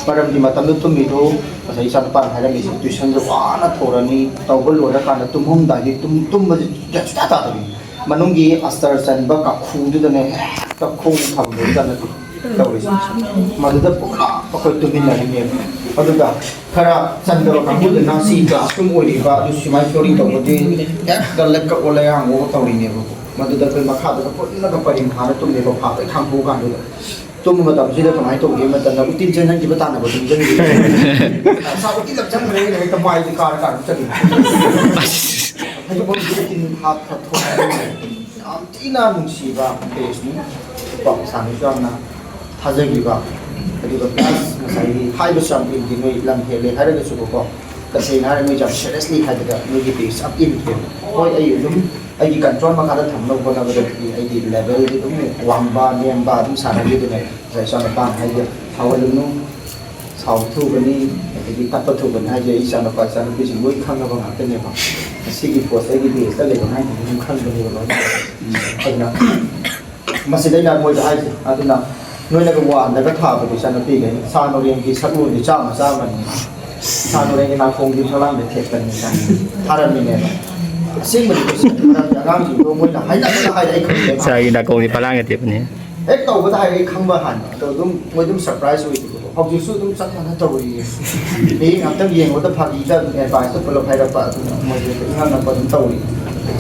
ꯃꯔꯝꯗꯤ ꯃꯇꯝꯗꯨ ꯇꯨꯝꯃꯤꯗꯨ ꯉꯁꯥꯏ ꯏꯆꯥꯅꯨꯄꯥꯅ ꯍꯥꯏꯔꯝꯃꯤꯁꯦ, tuition ꯁꯨ ꯋꯥꯅ ꯊꯣꯔꯅꯤ, ꯇꯧꯕ ꯂꯣꯏꯔꯀꯥꯟꯗ ꯇꯨꯝꯃꯝꯗꯥꯏꯒꯤ ꯇꯨꯝ-, ꯇꯨꯝꯕꯁꯦ ꯒ꯭ꯌꯥꯟ ꯁꯨꯡꯇꯥ ꯇꯥꯗꯕꯤ꯫ ꯃꯅꯨꯡꯒꯤ ꯑꯁꯇꯔ ꯆꯟꯕ ꯀꯥꯈꯨꯗꯨꯗꯅꯦ ꯍꯦꯛꯇ ꯈꯣꯡ ꯊꯝꯕꯒꯤ ꯇꯧꯔꯤꯁꯦ꯫ ꯃꯗꯨꯗ ꯄꯨꯂꯞ ꯑꯩꯈꯣꯏ ꯇꯨꯃꯤꯟꯅꯔꯤꯅꯦꯕ꯫ ꯑꯗꯨꯒ ꯈꯔ ꯆꯟꯗꯕ ꯀꯥꯡꯕꯨꯗꯨꯅ ꯁꯤ classroom ꯑꯣꯏꯔꯤꯕ ꯑꯗꯨ ꯁꯨꯃꯥꯏꯅ flooring ꯇꯧꯕꯗꯤ ꯍꯦꯛꯇ ꯂꯩꯀꯛ ꯑꯣꯜꯂ ꯌꯥꯡꯉꯨꯒ ꯇꯧꯔꯤꯅꯦꯕꯀꯣ꯫ ꯃꯗꯨꯗ ꯑꯩꯈꯣꯏ ꯃꯈꯥꯗꯒ ꯄꯨꯟꯅꯒ ꯄꯔꯦꯡ ꯐꯥꯅ ꯇꯨꯝꯃꯦꯕ, ꯐꯥ ꯂꯣꯏ ꯊꯥꯡꯇꯣꯛꯑꯀꯥꯟꯗꯨꯗ꯫ ꯇꯨꯝꯕ ꯃꯇꯝꯁꯤꯗ ꯀꯃꯥꯏꯅ ꯇꯧꯒꯦ ꯃꯇꯝꯗ ꯎꯇꯤꯟ ꯆꯦꯟꯍꯟꯈꯤꯕ ꯇꯥꯟꯅꯕ ꯇꯨꯝꯖꯟꯈꯤꯕ꯫ ꯁꯥ ꯎꯇꯤ ꯂꯞꯁꯟꯈ꯭ꯔꯦꯅ ꯍꯦꯛꯇ ꯃꯥꯏꯗꯤ ꯀꯥꯔ ꯀꯥꯔ ꯆꯠꯈꯤꯕ꯫ ꯍꯧꯖꯤꯛꯐꯥꯎ ꯎꯇꯤꯟ ꯍꯥꯞꯄ ꯊꯣꯛꯄ ꯌꯥꯝ ꯊꯤꯅ ꯅꯨꯡꯁꯤꯕ ꯄꯦꯖꯅꯤ꯫ ꯀꯣ, ꯁꯥꯔꯅꯁꯨ ꯌꯥꯝꯅ ꯊꯥꯖꯈꯤꯕ꯫ ꯑꯗꯨꯒ ꯄ꯭ꯂꯁ ꯉꯁꯥꯏꯒꯤ ꯍꯥꯏꯕꯁꯨ ꯌꯥꯝ ꯏꯟꯈꯤ, ꯅꯣꯏ ꯂꯝ ꯍꯦꯜꯂꯦ ꯍꯥꯏꯔꯒꯁꯨꯀꯣ, ꯇꯁꯦꯡꯅ ꯍꯥꯏꯔꯒ ꯅꯣꯏ ꯌꯥꯝ ꯁꯦꯔꯤꯌꯁꯂꯤ ꯍꯥꯏꯕꯗ ꯅꯣꯏꯒꯤ ꯄꯦꯖ ꯌꯥꯝ ꯏꯟꯈꯤ꯫ ꯍꯣꯏ, ꯑꯩ ꯑꯗꯨꯝ ꯑꯩꯒꯤ ꯀꯟꯇ꯭ꯔꯣꯜ ꯃꯈꯥꯗ ꯊꯝꯅꯕ ꯍꯣꯠꯅꯕꯗꯗꯤ ꯑꯩꯒꯤ ꯂꯦꯚꯦꯜꯗꯤ ꯑꯗꯨꯝ ꯋꯥꯡꯕ ꯅꯦꯝꯕ ꯑꯗꯨꯝ ꯁꯥꯟꯅꯈꯤ꯫ ꯑꯗꯨꯅ ꯉꯁꯥꯏ ꯏꯆꯥꯅꯨꯄꯥꯅ ꯍꯥꯏꯁꯦ, "ꯁꯥꯎꯍꯜꯂꯨꯅꯨ, ꯁꯥꯎꯕ ꯊꯨꯕꯅꯤ, ꯑꯗꯒꯤ ꯇꯞꯄ ꯊꯨꯕꯅꯤ" ꯍꯥꯏꯁꯦ ꯑꯩ ꯏꯆꯥꯅꯨꯄꯥ ꯏꯆꯥꯅꯨꯄꯤꯁꯤꯡ ꯂꯣꯏ ꯈꯪꯅꯕ ꯉꯥꯛꯇꯅꯦꯕ꯫ ꯉꯁꯤꯒꯤ ꯄꯣꯁ ꯑꯩꯒꯤ ꯄꯦꯖꯇ ꯂꯩꯕ ꯑꯉꯥꯡꯁꯤꯡꯁꯤ ꯑꯗꯨꯝ ꯈꯪꯕꯅꯦꯕ ꯂꯣꯏꯅ꯫ ꯑꯗꯨꯅ ꯃꯁꯤꯗ ꯑꯩꯅ ꯃꯣꯏꯗ ꯍꯥꯏꯁꯦ, ꯑꯗꯨꯅ ꯅꯣꯏꯅꯒ ꯋꯥꯟꯗꯒ ꯊꯥꯕꯗꯣ ꯏꯆꯥꯅꯨꯄꯤꯈꯩ ꯁꯥ ꯅꯣꯔꯦꯟꯒꯤ ꯁꯛꯂꯣꯟꯗꯤ ꯆꯥꯝꯃ ꯆꯥꯝꯃꯅꯤ꯫ ꯁꯥ ꯅꯣꯔꯦꯟꯒꯤ ꯅꯥꯀꯣꯡꯗꯤ ꯐꯛꯂꯥꯡꯗ ꯊꯦꯠꯄꯅꯤ ꯀꯥꯏꯅ ꯊꯥꯔꯝꯃꯤꯅꯦꯕ꯫ ꯑꯁꯦꯡꯕꯗꯤ ꯃꯔꯝꯗꯤ ꯑꯉꯥꯡꯁꯤꯡꯗꯣ ꯃꯣꯏꯅ ꯍꯥꯏꯅꯕꯗ ꯍꯥꯏꯔꯦ ꯑꯩ ꯈꯪꯗꯦ꯫ ꯁꯥꯒꯤ ꯅꯥꯀꯣꯡꯗꯤ ꯐꯛꯂꯥꯡꯗ ꯊꯦꯠꯄꯅꯤ꯫ ꯍꯦꯛ ꯇꯧꯕꯗ ꯍꯥꯏꯔꯦ ꯑꯩ ꯈꯪꯕ ꯍꯥꯟꯅ꯫ ꯑꯗꯣ ꯑꯗꯨꯝ ꯃꯣꯏ ꯑꯗꯨꯝ ꯁꯔꯄ꯭ꯔꯥꯏꯁ ꯑꯣꯏꯈꯤꯕꯀꯣ꯫ ꯍꯧꯖꯤꯛꯁꯨ ꯑꯗꯨꯝ ꯆꯞ ꯃꯥꯟꯅ ꯇꯧꯔꯤꯌꯦ꯫ ꯃꯤ ꯉꯥꯛꯇꯪ ꯌꯦꯡꯕꯗ ꯐꯥꯒꯤꯗ ꯑꯗꯨꯝ ꯑꯦꯗꯚꯥꯏꯁꯇꯣ ꯄꯨꯂꯞ ꯍꯥꯏꯔꯛꯄ, ꯑꯗꯨꯅ ꯃꯣꯏꯁꯦ ꯏꯉꯥꯡ ꯉꯛꯄ ꯑꯗꯨꯝ ꯇꯧꯔꯤ꯫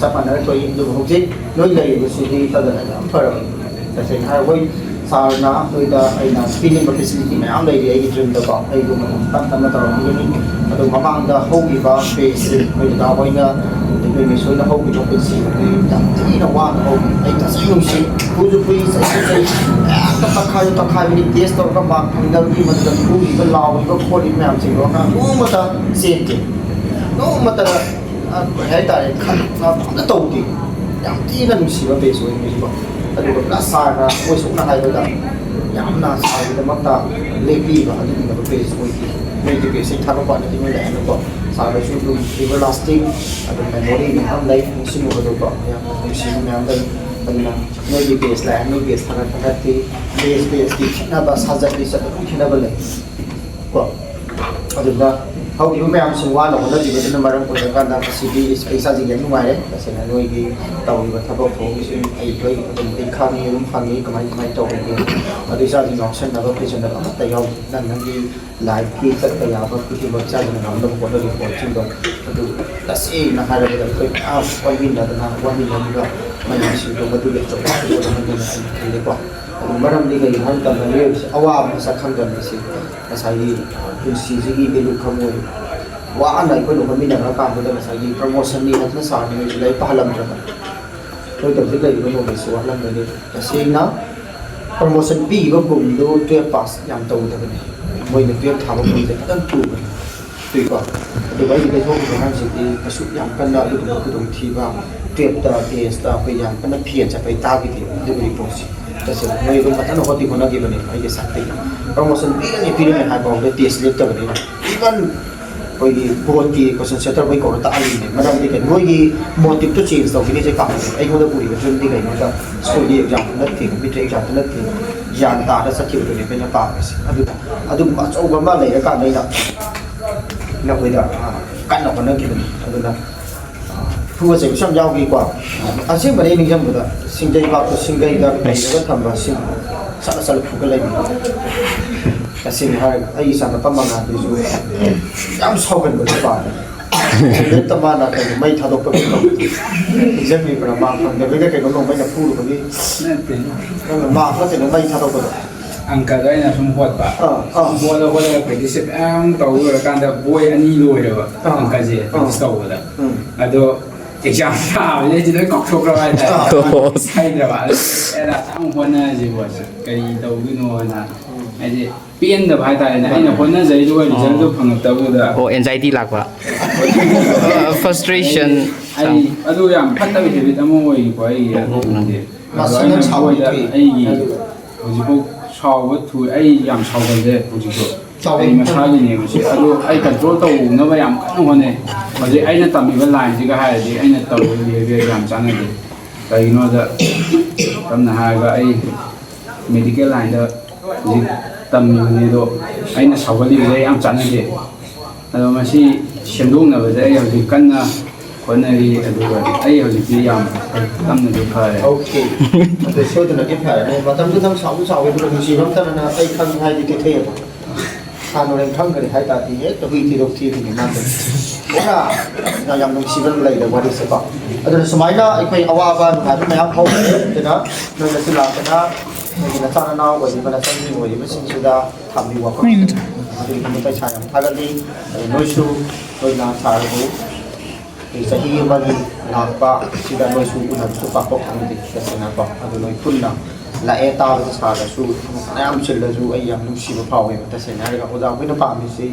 ꯆꯞ ꯃꯥꯟꯅꯅ ꯊꯣꯛꯏ꯫ ꯑꯗꯨꯕꯨ ꯍꯧꯖꯤꯛ ꯅꯣꯏ ꯂꯩꯔꯤꯕꯁꯤꯗꯤ ꯇꯗꯅ ꯌꯥꯝ ꯐꯔꯕꯅꯤ꯫ ꯇꯁꯦꯡꯅ ꯍꯥꯏꯔꯕ ꯍꯣꯏ, ꯁꯥꯔꯅ ꯅꯣꯏꯗ ꯑꯩꯅ ꯄꯤꯅꯤꯡꯕ ꯐꯦꯁꯤꯂꯤꯇꯤ ꯃꯌꯥꯝ ꯂꯩꯔꯤ ꯑꯩꯒꯤ ꯗ꯭ꯔꯤꯝꯗꯀꯣ꯫ ꯑꯩ ꯑꯗꯨꯝ ꯑꯗꯨꯝ ꯇꯞ ꯇꯞꯅ ꯇꯧꯔꯛꯈꯤꯒꯅꯤ꯫ ꯑꯗꯣ ꯃꯃꯥꯡꯗ ꯍꯧꯈꯤꯕ ꯐꯦꯁꯁꯤ ꯅꯣꯏ ꯗꯗꯥ ꯍꯣꯏꯅ, ꯅꯣꯏ ꯃꯤꯁ ꯍꯣꯏꯅ ꯍꯧꯈꯤꯕ ꯄꯨꯟꯁꯤꯗꯤ ꯌꯥꯝ ꯊꯤꯅ ꯋꯥꯅ ꯍꯧꯈꯤ꯫ ꯑꯩ ꯇꯁꯦꯡ ꯅꯨꯡꯁꯤ, ꯐꯨꯁꯨ ꯐꯨꯏ, ꯆꯩꯁꯨ ꯆꯩ, ꯍꯦꯛꯇ ꯇꯛꯈꯥꯏꯁꯨ ꯇꯛꯈꯥꯏꯕꯅꯤ꯫ ꯇꯦꯁ ꯇꯧꯔꯒ ꯃꯥꯔꯛ ꯐꯪꯗꯕꯒꯤ ꯃꯗꯨꯗ ꯐꯨꯔꯤꯕ ꯂꯥꯎꯔꯤꯕ ꯈꯣꯠꯂꯤꯕ ꯃꯌꯥꯝꯁꯤꯡꯗꯣ ꯑꯉꯥꯡ ꯅꯣꯡꯃꯇ ꯆꯦꯟꯗꯦ꯫ ꯅꯣꯡꯃꯇ, ꯑ, ꯀꯩ ꯍꯥꯏꯇꯥꯔꯦ, ꯈꯟ-, ꯑ, ꯑꯝꯇ ꯇꯧꯗꯦ꯫ ꯌꯥꯝ ꯊꯤꯅ ꯅꯨꯡꯁꯤꯕ ꯕꯦꯁ ꯑꯣꯏ ꯃꯣꯏꯁꯤꯀꯣ꯫ ꯑꯗꯨꯒ ꯄ꯭ꯂꯁ ꯁꯥꯔꯅ ꯃꯣꯏ ꯁꯣꯛꯅ ꯍꯥꯏꯕꯗ ꯌꯥꯝꯅ ꯁꯥꯔꯒꯤꯗꯃꯛꯇ ꯂꯦꯞꯄꯤꯕ ꯑꯗꯨꯒꯨꯝꯂꯕ ꯕꯦꯁ ꯑꯣꯏꯈꯤ꯫ ꯃꯣꯏꯒꯤ ꯕꯦꯁꯁꯤ ꯊꯥꯗꯣꯛ ꯄꯥꯟꯗꯗꯤ ꯃꯣꯏ ꯂꯩꯔꯅꯨꯀꯣ꯫ ꯁꯥꯔꯗꯁꯨ ꯑꯗꯨꯝ ꯑꯦꯚꯔ ꯂꯥꯁꯇꯤꯡ ꯑꯗꯨꯝ ꯃꯦꯃꯣꯔꯤ ꯃꯌꯥꯝ ꯂꯩ, ꯅꯤꯡꯁꯤꯡꯂꯨꯕꯗꯀꯣ ꯌꯥꯝꯅ ꯅꯨꯡꯁꯤꯕ ꯃꯌꯥꯝ ꯂꯩ꯫ ꯑꯗꯨꯅ ꯅꯣꯏꯒꯤ ꯕꯦꯁ ꯂꯥꯛꯑꯦ, ꯅꯣꯏ ꯕꯦꯁ ꯊꯥꯒꯠꯄ ꯅꯠꯇꯦ, ꯕꯦꯁ ꯕꯦꯁꯀꯤ ꯈꯦꯠꯅꯕ, ꯁꯥꯖꯠ ꯂꯤꯆꯠ ꯑꯗꯨꯝ ꯈꯦꯠꯅꯕ ꯂꯩ꯫ ꯀꯣ꯫ ꯑꯗꯨꯗ ꯍꯧꯈꯤꯕ ꯃꯌꯥꯝꯁꯨ ꯋꯥꯅ ꯍꯣꯠꯅꯈꯤꯕꯗꯨꯅ ꯃꯔꯝ ꯑꯣꯏꯔꯀꯥꯟꯗ ꯉꯁꯤꯗꯤ ꯑꯩ ꯏꯁꯥꯁꯦ ꯌꯥꯝ ꯅꯨꯡꯉꯥꯏꯔꯦ꯫ ꯇꯁꯦꯡꯅ ꯅꯣꯏꯒꯤ ꯇꯧꯔꯤꯕ ꯊꯕꯛ ꯊꯧꯔꯝꯁꯤꯡ ꯑꯩ ꯂꯣꯏ ꯑꯗꯨꯝ ꯑꯩ ꯈꯪꯉꯤ, ꯑꯗꯨꯝ ꯐꯪꯉꯤ, ꯀꯃꯥꯏ ꯀꯃꯥꯏꯅ ꯇꯧꯔꯤꯒꯦ꯫ ꯑꯗꯨ ꯏꯁꯥꯁꯦ ꯉꯥꯎꯁꯟꯅꯕ ꯐꯩꯁꯟꯅꯕ ꯑꯃꯠꯇ ꯌꯥꯎꯗꯦ꯫ ꯅꯪ ꯅꯪꯒꯤ ꯂꯥꯏꯐꯀꯤ ꯆꯠꯄ ꯌꯥꯕ ꯈꯨꯗꯤꯡꯃꯛ ꯏꯁꯥꯁꯤꯅ ꯉꯝꯅꯕ ꯍꯣꯠꯅꯔꯤꯕ ꯄꯣꯠꯁꯤꯡꯗꯣ ꯑꯗꯨ ꯇꯁꯦꯡꯅ ꯍꯥꯏꯔꯕꯗ ꯑꯩꯈꯣꯏ ꯃꯌꯥꯝ ꯑꯣꯟꯃꯤꯟꯅꯗꯅ ꯋꯥꯃꯤꯟꯅꯔꯤꯕ ꯃꯌꯥꯝꯁꯤꯡꯗꯣ ꯃꯗꯨꯒꯤ ꯑꯆꯧꯕ ꯊꯧꯗꯥꯡ ꯑꯃꯅꯤꯅ ꯑꯩꯅ ꯈꯜꯂꯤꯀꯣ꯫ ꯃꯔꯝꯗꯤ ꯀꯩꯒꯤꯅꯣ ꯍꯥꯏꯕ ꯃꯇꯝꯗ ꯃꯤꯑꯣꯏꯕꯁꯤ ꯑꯋꯥꯕ ꯃꯁꯛ ꯈꯪꯗꯕꯅꯤ꯫ ꯁꯤ ꯉꯁꯥꯏꯒꯤ, ꯑ, ꯄꯨꯟꯁꯤꯁꯤꯒꯤ value ꯈꯪꯉꯣꯏ꯫ ꯋꯥꯅ ꯑꯩꯈꯣꯏꯅ ꯍꯣꯠꯃꯤꯟꯅꯔ ꯀꯥꯟꯗꯨꯗ ꯉꯁꯥꯏꯒꯤ promotion ꯅꯤ ꯍꯥꯏꯗꯅ ꯁꯥꯔꯤꯉꯩꯁꯤ ꯂꯥꯏꯔꯤꯛ ꯄꯥꯍꯜꯂꯝꯗ꯭ꯔꯒ ꯑꯩꯈꯣꯏ ꯍꯧꯖꯤꯛ ꯂꯩꯔꯤꯕ knowledge ꯁꯤ ꯋꯥꯠꯂꯝꯒꯅꯤ꯫ ꯇꯁꯦꯡꯅ promotion ꯄꯤꯈꯤꯕ ꯀꯨꯝꯗꯨ twelve pass ꯌꯥꯝ ꯇꯧꯗꯕꯅꯤ꯫ ꯃꯣꯏꯅ twelve ꯊꯥꯕ ꯀꯨꯝꯁꯦ ꯐꯖꯅ ꯇꯨꯕꯅꯤ꯫ ꯇꯨꯏꯀꯣ꯫ ꯑꯗꯨꯒ ꯑꯩꯒꯤ ꯂꯩꯊꯣꯛꯈꯤꯕ ꯑꯉꯥꯡꯁꯤꯡꯗꯤ ꯀꯩꯁꯨ ꯌꯥꯝ ꯀꯟꯅ ꯑꯗꯨꯒꯨꯝꯕ ꯈꯨꯗꯣꯡꯊꯤꯕ, twelve ꯇ, ꯇꯦꯁꯇ ꯑꯩꯈꯣꯏ ꯌꯥꯝ ꯀꯟꯅ ꯐꯦꯟ ꯆꯠꯄꯩ ꯇꯥꯈꯤꯗꯦ꯫ ꯑꯗꯨꯒꯤ reportꯁꯤ ꯇꯁꯦꯡꯅ ꯃꯣꯏ ꯑꯗꯨꯝ ꯐꯖꯅ ꯍꯣꯠꯇꯤ ꯍꯣꯠꯅꯈꯤꯕꯅꯤ ꯑꯩꯒꯤ side ꯇꯒꯤ꯫ Promotion ꯄꯤꯔꯅꯤ, ꯄꯤꯔꯅꯤ ꯍꯥꯏ ꯐꯥꯎꯕꯗ test ꯂꯦꯞꯇꯕꯅꯤꯅ, even ꯑꯩꯈꯣꯏꯒꯤ board ꯀꯤ question center ꯈꯣꯏ ꯀꯧꯔ ꯇꯥꯛꯍꯜꯂꯤꯅꯦ꯫ ꯃꯔꯝꯗꯤ ꯀꯩꯅꯣ, ꯃꯣꯏꯒꯤ motive ꯇꯣ change ꯇꯧꯈꯤꯅꯤꯁꯦ ꯄꯥꯝꯃꯦ꯫ ꯑꯩꯉꯣꯟꯗ ꯎꯔꯤꯕ dream ꯗꯤ ꯀꯩꯅꯣꯗ, school ꯒꯤ exam ꯁꯨ ꯅꯠꯇꯦ, matric exam ꯁꯨ ꯅꯠꯇꯦ, ꯒ꯭ꯌꯥꯟ ꯇꯥꯔ ꯆꯠꯈꯤꯕꯗꯨꯅꯦ ꯑꯩꯈꯣꯏꯅ ꯄꯥꯝꯃꯤꯁꯦ꯫ ꯑꯗꯨꯗ ꯑꯗꯨꯒꯨꯝꯕ ꯑꯆꯧꯕ ꯑꯃ ꯂꯩꯔꯀꯥꯟꯗ ꯑꯩꯅ ꯅꯈꯣꯏꯗ, ꯑ, ꯀꯟꯅ ꯍꯣꯠꯅꯈꯤꯕꯅꯤ꯫ ꯑꯗꯨꯅ, ꯑ, ꯐꯨꯕ ꯆꯩꯕꯁꯨ ꯌꯥꯝ ꯌꯥꯎꯈꯤꯀꯣ꯫ ꯑꯁꯦꯡꯕꯅꯦ, ꯑꯩ ꯅꯤꯡꯁꯤꯡꯕꯗ ꯁꯤꯡꯖꯩ ꯄꯥꯛꯇ ꯁꯤꯡꯒꯩꯗ ꯀꯩꯗꯒ ꯊꯝꯕ ꯁꯤꯡ ꯆꯠꯂ ꯆꯠꯂ ꯐꯨꯒꯠꯂꯛꯏꯅꯤ꯫ ꯇꯁꯦꯡꯅ ꯍꯥꯏꯔꯒ ꯑꯩꯒꯤ ꯏꯆꯥꯅꯨꯄꯥ ꯃꯉꯥꯜꯗꯨꯁꯨ ꯌꯥꯝ ꯁꯥꯎꯒꯟꯕ ꯅꯨꯄꯥꯅꯤ꯫ ꯍꯦꯛꯇ ꯃꯥꯅ ꯀꯩꯅꯣ ꯃꯩ ꯊꯥꯗꯣꯛꯄꯒꯤ ꯇꯧꯕꯗꯣ ꯅꯤꯡꯁꯤꯡꯕꯤꯕ꯭ꯔꯥ? ꯃꯥ ꯐꯪꯗꯕꯩꯗ ꯀꯩꯅꯣ ꯅꯣꯡꯃꯩꯅ ꯐꯨꯔꯨꯕꯒꯤ ꯅꯠꯇꯦ꯫ ꯅꯪꯅ ꯃꯥ ꯈꯛꯇꯅ ꯃꯩ ꯊꯥꯗꯣꯛꯄꯗꯣ꯫ ꯑꯪꯀꯗꯣ ꯑꯩꯅ ꯁꯨꯝ ꯍꯣꯠꯄ꯫ ꯑꯥ, ꯑꯥ꯫ ꯍꯣꯠꯂ ꯍꯣꯠꯂꯒ practice ꯁꯦ ꯃꯌꯥꯝ ꯇꯧ ꯂꯣꯏꯔꯀꯥꯟꯗ ꯕꯣꯏ ꯑꯅꯤ ꯂꯣꯏꯔꯦꯕ ꯑꯥ, ꯑꯪꯀꯁꯦ ꯑꯥ꯫ Practice ꯇꯧꯕꯗ꯫ ꯎꯝ꯫ ꯑꯗꯣ exam ꯊꯥꯕꯁꯦ ꯑꯩꯁꯦ ꯂꯣꯏ ꯀꯥꯎꯊꯣꯛꯈ꯭ꯔꯕ ꯍꯥꯏꯇꯥꯔꯦ꯫ ꯑꯣ꯫ ꯍꯩꯇ꯭ꯔꯕ꯫ ꯑꯗꯨ ꯑꯩꯅ ꯑꯁꯥꯡ ꯍꯣꯠꯅꯁꯤꯕꯣ, ꯀꯔꯤ ꯇꯧꯗꯣꯏꯅꯣꯅ꯫ ꯎꯝ꯫ ꯍꯥꯏꯗꯤ ꯄꯦꯟꯗꯕ ꯍꯥꯏꯇꯥꯔꯦꯅꯦ꯫ ꯑꯩꯅ ꯍꯣꯠꯅꯖꯔꯤꯗꯨꯒ result ꯗꯣ ꯐꯪꯉꯛꯇꯕꯗꯨꯗ꯫ ꯑꯣ, anxiety ꯂꯥꯛꯄ꯫ Frustration꯫ ꯑꯩ, ꯑꯩ ꯑꯗꯨ ꯌꯥꯝ ꯐꯠꯇꯕ habit ꯑꯃ ꯑꯣꯏꯔꯤꯀꯣ ꯑꯩꯒꯤ ꯑꯣ, ꯑꯣ, ꯑꯗꯨꯕꯨꯗꯤ꯫ ꯑꯣ꯫ ꯑꯗꯣ ꯃꯁꯜ ꯑꯩꯅ ꯌꯥꯝ ꯁꯥꯎꯕ ꯃꯣꯏꯗ ꯊꯣꯛꯏ꯫ ꯑꯩꯒꯤ ꯑꯗꯨꯒ ꯍꯧꯖꯤꯛꯐꯥꯎ ꯁꯥꯎꯕ ꯊꯨꯏ, ꯑꯩ ꯌꯥꯝ ꯁꯥꯎꯒꯜꯂꯦ ꯍꯧꯖꯤꯛꯁꯨ꯫ ꯁꯥꯎꯕ ꯑꯩ ꯊꯨꯏ꯫ ꯃꯁꯥꯒꯤꯅꯦꯕ ꯁꯤ꯫ ꯑꯗꯣ ꯑꯩ control ꯇꯧꯅꯕ ꯌꯥꯝ ꯀꯟꯅ ꯍꯣꯠꯅꯩ꯫ ꯍꯧꯖꯤꯛ ꯑꯩꯅ ꯇꯝꯃꯤꯕ line ꯁꯤꯒ ꯍꯥꯏꯔꯗꯤ ꯑꯩꯅ ꯇꯧꯔꯤꯕ behaviour ꯌꯥꯝ ꯆꯥꯟꯅꯗꯦ꯫ ꯀꯩꯒꯤꯅꯣꯗ, ꯁꯝꯅ ꯍꯥꯏꯔꯒ ꯑꯩ medical line ꯗ ꯍꯧꯖꯤꯛ ꯇꯝꯃꯤꯕꯅꯤ, ꯑꯗꯣ ꯑꯩꯅ ꯁꯥꯎꯒꯠꯂꯤꯕꯁꯦ ꯌꯥꯝ ꯆꯥꯟꯅꯗꯦ꯫ ꯑꯗꯣ ꯃꯁꯤ ꯁꯦꯝꯗꯣꯛꯅꯕꯗ ꯑꯩ ꯍꯧꯖꯤꯛ ꯀꯟꯅ ꯍꯣꯠꯅꯔꯤ, ꯑꯗꯨꯒ ꯑꯩ ꯍꯧꯖꯤꯛꯇꯤ ꯌꯥꯝ ꯇꯞꯅꯁꯨ ꯐꯔꯦ꯫ Okay꯫ ꯑꯗꯨ ꯁꯣꯏꯗꯅꯗꯤ ꯐꯔꯅꯤ꯫ ꯃꯇꯝꯗꯨꯗꯪ ꯁꯥꯎꯁꯨ ꯁꯥꯎꯋꯦ, ꯑꯗꯨꯒ ꯅꯨꯡꯁꯤꯕ ꯑꯃꯇꯅ ꯑꯩ ꯈꯪꯉꯤ ꯍꯥꯏꯗꯤ ꯇꯦꯊꯩꯑꯕ꯫ ꯍꯥꯟꯅ ꯍꯣꯔꯦꯟ ꯈꯪꯈ꯭ꯔꯦ ꯍꯥꯏ ꯇꯥꯔꯗꯤ ꯍꯦꯛꯇ ꯍꯨꯏ ꯊꯤꯗꯣꯛ ꯊꯤꯗꯣꯏꯅꯤ ꯃꯥꯁꯦ꯫ ꯄꯨꯔꯥ ꯌꯥꯝ ꯅꯨꯡꯁꯤꯕ ꯂꯩꯔꯦ ꯋꯥꯔꯤꯁꯦꯀꯣ꯫ ꯑꯗꯨꯅ ꯁꯨꯃꯥꯏꯅ ꯑꯩꯈꯣꯏ ꯑꯋꯥꯕ ꯅꯨꯡꯉꯥꯏꯕ ꯃꯌꯥꯝ ꯍꯧꯈ꯭ꯔꯦ꯫ ꯑꯗꯨꯅ ꯅꯣꯏꯅꯁꯨ ꯂꯥꯛꯇꯅ ꯑꯩꯈꯣꯏꯒꯤ ꯅꯆꯥ ꯅꯅꯥꯎ ꯑꯣꯏꯔꯤꯕ ꯅꯆꯟꯁꯤꯡ ꯑꯣꯏꯔꯤꯕꯁꯤꯡꯁꯤꯗ ꯊꯝꯕꯤꯕ ꯋꯥꯐꯝꯁꯤꯡ ꯑꯗꯨꯒꯤꯗꯃꯛꯇ ꯏꯁꯥ ꯌꯥꯝ ꯊꯥꯒꯠꯂꯤ꯫ ꯑꯗꯨ ꯅꯣꯏꯁꯨ ꯅꯣꯏꯅ ꯁꯥꯔꯕꯨ ꯑꯩꯈꯣꯏ ꯆꯍꯤ ꯑꯃꯒꯤ ꯂꯥꯛꯄ ꯑꯁꯤꯗ ꯅꯣꯏꯁꯨ ꯎꯅꯕꯁꯨ ꯄꯥꯛꯄ ꯐꯪꯗꯦ ꯇꯁꯦꯡꯅꯀꯣ꯫ ꯑꯗꯨ ꯅꯣꯏ ꯄꯨꯟꯅ ꯂꯥꯛꯑꯦ ꯇꯥꯕꯗ ꯁꯥꯔꯗꯁꯨ ꯐꯅꯌꯥꯝ ꯆꯤꯜꯂꯁꯨ ꯑꯩ ꯌꯥꯝ ꯅꯨꯡꯁꯤꯕ ꯐꯥꯎꯋꯦꯕ꯫ ꯇꯁꯦꯡꯅ ꯍꯥꯏꯔꯒ ꯑꯣꯖꯥ ꯑꯩꯈꯣꯏꯅ ꯄꯥꯝꯃꯤꯁꯤ,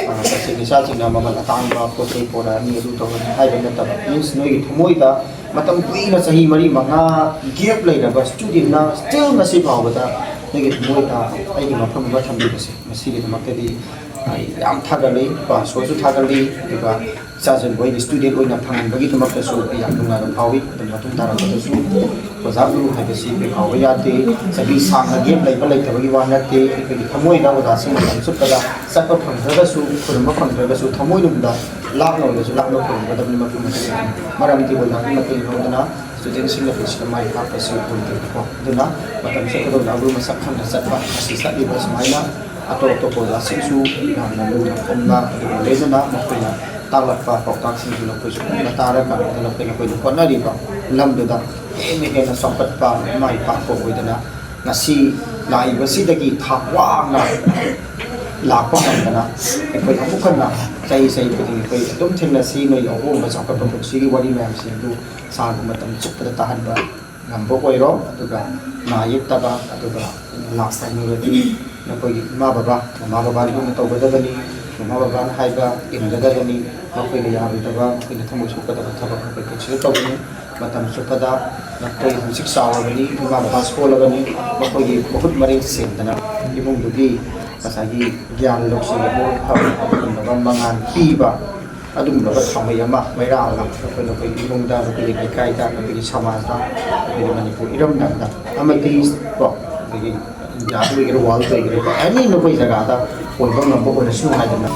ꯑ, ꯇꯁꯦꯡꯅ ꯏꯆꯥꯁꯤꯡꯅ ꯃꯃꯜ ꯑꯇꯥꯡꯕ ꯄꯣꯠ ꯆꯩ ꯄꯣꯔꯛꯑꯅꯤ, ꯑꯗꯨ ꯇꯧꯔꯅꯤ ꯍꯥꯏꯕ ꯅꯠꯇꯕ, ꯃꯤꯟꯁ ꯅꯣꯏꯒꯤ ꯊꯃꯣꯏꯗ ꯃꯇꯝ ꯀꯨꯏꯅ ꯆꯍꯤ ꯃꯔꯤ ꯃꯉꯥ ꯒꯦꯞ ꯂꯩꯔꯕ ꯁ꯭ꯇꯨꯗꯦꯟꯅ ꯁ꯭ꯇꯤꯜ ꯉꯁꯤ ꯐꯥꯎꯕꯗ ꯅꯣꯏꯒꯤ ꯊꯃꯣꯏꯗ ꯑꯩꯒꯤ ꯃꯐꯝ ꯑꯃ ꯊꯝꯕꯤꯕꯁꯦ ꯃꯁꯤꯒꯤꯗꯃꯛꯇꯗꯤ ꯑꯩ ꯌꯥꯝ ꯊꯥꯒꯠꯂꯤ, ꯄꯥꯁꯣꯔꯁꯨ ꯊꯥꯒꯠꯂꯤ, ꯑꯗꯨꯒ ꯏꯆꯥꯁꯤꯡꯕꯨ ꯑꯩꯒꯤ ꯁ꯭ꯇꯨꯗꯦꯟ ꯑꯣꯏꯅ ꯐꯪꯍꯟꯕꯒꯤꯗꯃꯛꯇꯁꯨ ꯑꯩ ꯌꯥꯝ ꯅꯨꯡꯉꯥꯏꯕ ꯐꯥꯎꯏ꯫ ꯑꯗꯨ ꯃꯇꯨꯡ ꯇꯥꯔꯛꯄꯗꯁꯨ ꯑꯣꯖꯥ ꯒꯨꯔꯨ ꯍꯥꯏꯕꯁꯤ ꯑꯩꯈꯣꯏ ꯀꯥꯎꯕ ꯌꯥꯗꯦ꯫ ꯆꯍꯤ ꯁꯥꯡꯅ ꯒꯦꯞ ꯂꯩꯕ ꯂꯩꯇꯕꯒꯤ ꯋꯥ ꯅꯠꯇꯦ꯫ ꯑꯩꯈꯣꯏꯒꯤ ꯊꯃꯣꯏꯗ ꯑꯣꯖꯥꯁꯤꯡ ꯃꯇꯝ ꯆꯨꯞꯄꯗ ꯆꯠꯄ ꯐꯪꯗ꯭ꯔꯒꯁꯨ, ꯈꯨꯔꯨꯝꯕ ꯐꯪꯗ꯭ꯔꯒꯁꯨ, ꯊꯃꯣꯏꯅꯨꯡꯗ ꯂꯥꯞꯅ ꯑꯣꯏꯔꯁꯨ ꯂꯥꯞꯅ ꯈꯨꯔꯨꯝꯒꯗꯕꯅꯤ ꯃꯐꯝ ꯑꯁꯤꯗ꯫ ꯃꯔꯝꯗꯤ ꯑꯣꯖꯥꯒꯤ ꯃꯇꯦꯡ ꯂꯧꯗꯅ ꯁ꯭ꯇꯨꯗꯦꯟꯁꯤꯡꯅ ꯄꯨꯟꯁꯤꯗ ꯃꯥꯏ ꯄꯥꯛꯄꯁꯤ ꯑꯣꯏꯗꯦꯕꯀꯣ꯫ ꯑꯗꯨꯅ ꯃꯇꯝ ꯆꯨꯞꯄꯗ ꯑꯣꯖꯥ ꯒꯨꯔꯨ ꯃꯁꯛ ꯈꯪꯅ ꯆꯠꯄ ꯑꯁꯤ ꯆꯠꯂꯤꯕ ꯁꯨꯃꯥꯏꯅ ꯑꯇꯣꯞ ꯑꯇꯣꯞꯄ ꯑꯣꯖꯥꯁꯤꯡꯁꯨ ꯌꯥꯝꯅ ꯂꯨꯅ ꯈꯨꯝꯕ, ꯑꯗꯨꯒ ꯂꯣꯏꯅꯅ ꯃꯈꯣꯏꯅ ꯇꯥꯛꯂꯛꯄ ꯄꯥꯎꯇꯥꯛꯁꯤꯡꯁꯨ ꯅꯈꯣꯏꯁꯨ ꯄꯨꯟꯅ ꯇꯥꯔꯒ ꯑꯗꯨ ꯅꯈꯣꯏ ꯅꯈꯣꯏꯅ ꯍꯣꯠꯅꯔꯤꯕ ꯂꯝꯗꯨꯗ ꯍꯦꯟꯅ ꯍꯦꯟꯅ ꯆꯥꯎꯈꯠꯄ, ꯃꯥꯏ ꯄꯥꯛꯄ ꯑꯣꯏꯗꯅ ꯉꯁꯤ ꯂꯥꯛꯏꯕꯁꯤꯗꯒꯤ ꯊꯥꯛ ꯋꯥꯡꯅ ꯂꯥꯛꯄ ꯉꯝꯗꯅ ꯑꯩꯈꯣꯏ ꯑꯃꯨꯛ ꯍꯟꯅ ꯆꯍꯤ ꯆꯍꯤ ꯈꯨꯗꯤꯡꯒꯤ ꯑꯩꯈꯣꯏ ꯑꯗꯨꯝ ꯊꯦꯡꯅꯁꯤ꯫ ꯅꯣꯏꯒꯤ ꯑꯍꯣꯡꯕ ꯆꯥꯎꯈꯠꯄ ꯄꯨꯟꯁꯤꯒꯤ ꯋꯥꯔꯤ ꯃꯌꯥꯝꯁꯤꯡ ꯑꯗꯨ ꯁꯥꯔꯕꯨ ꯃꯇꯝ ꯆꯨꯞꯄꯗ ꯇꯥꯍꯟꯕ ꯉꯝꯕ ꯑꯣꯏꯔꯣ꯫ ꯑꯗꯨꯒ ꯅꯥ ꯌꯦꯛꯇꯕ, ꯑꯗꯨꯒ ꯂꯥꯁ ꯇꯥꯏꯝ ꯑꯣꯏꯔꯗꯤ ꯅꯈꯣꯏꯒꯤ ꯏꯃꯥ ꯕꯕꯥ, ꯃꯃꯥ ꯕꯕꯥꯅ ꯂꯨꯅ ꯇꯧꯒꯗꯕꯅꯤ, ꯃꯃꯥ ꯕꯕꯥꯅ ꯍꯥꯏꯕ ꯏꯟꯒꯗꯕꯅꯤ꯫ ꯃꯈꯣꯏꯅ ꯌꯥꯔꯣꯏꯗꯕ, ꯃꯈꯣꯏꯅ ꯊꯃꯣꯏ ꯁꯣꯛꯀꯗꯕ ꯊꯕꯛ ꯃꯈꯣꯏ ꯄꯨꯟꯁꯤꯗ ꯇꯧꯒꯅꯨ꯫ ꯃꯇꯝ ꯆꯨꯞꯄꯗ ꯅꯈꯣꯏ ꯍꯧꯖꯤꯛ ꯆꯥꯎꯔꯕꯅꯤ, ꯏꯃꯥ ꯕꯕꯥ ꯁꯣꯜꯂꯕꯅꯤ, ꯃꯈꯣꯏꯒꯤ ꯃꯍꯨꯠ ꯃꯔꯦꯡ ꯁꯦꯡꯗꯅ ꯏꯃꯨꯡꯗꯨꯒꯤ ꯉꯁꯥꯏꯒꯤ ꯒ꯭ꯌꯥꯟ ꯂꯧꯁꯤꯡ ꯑꯐꯕ ꯑꯗꯨꯒꯨꯝꯂꯕ ꯃꯉꯥꯜ ꯄꯤꯕ ꯑꯗꯨꯒꯨꯝꯂꯕ ꯊꯥꯎꯃꯩ ꯑꯃ, ꯃꯩꯔꯥ ꯑꯃ ꯑꯩꯈꯣꯏ, ꯅꯈꯣꯏꯒꯤ ꯏꯃꯨꯡꯗ, ꯅꯈꯣꯏꯒꯤ ꯂꯩꯀꯥꯏꯗ, ꯅꯈꯣꯏꯒꯤ ꯁꯃꯥꯖꯇ, ꯑꯩꯈꯣꯏꯒꯤ ꯃꯅꯤꯄꯨꯔ ꯏꯔꯝꯗꯝꯗ ꯑꯃꯗꯤ ꯀꯣ ꯑꯩꯈꯣꯏꯒꯤ ꯏꯟꯗꯤꯌꯥꯗ ꯑꯣꯏꯒꯦꯔꯥ, ꯋꯥꯔꯜꯗ ꯑꯣꯏꯒꯦꯔꯥ, ꯑꯦꯅꯤ ꯅꯈꯣꯏ ꯖꯒꯥꯗ ꯑꯣꯏꯕ ꯉꯝꯕ ꯑꯣꯏꯔꯁꯅꯨ ꯍꯥꯏꯗꯅ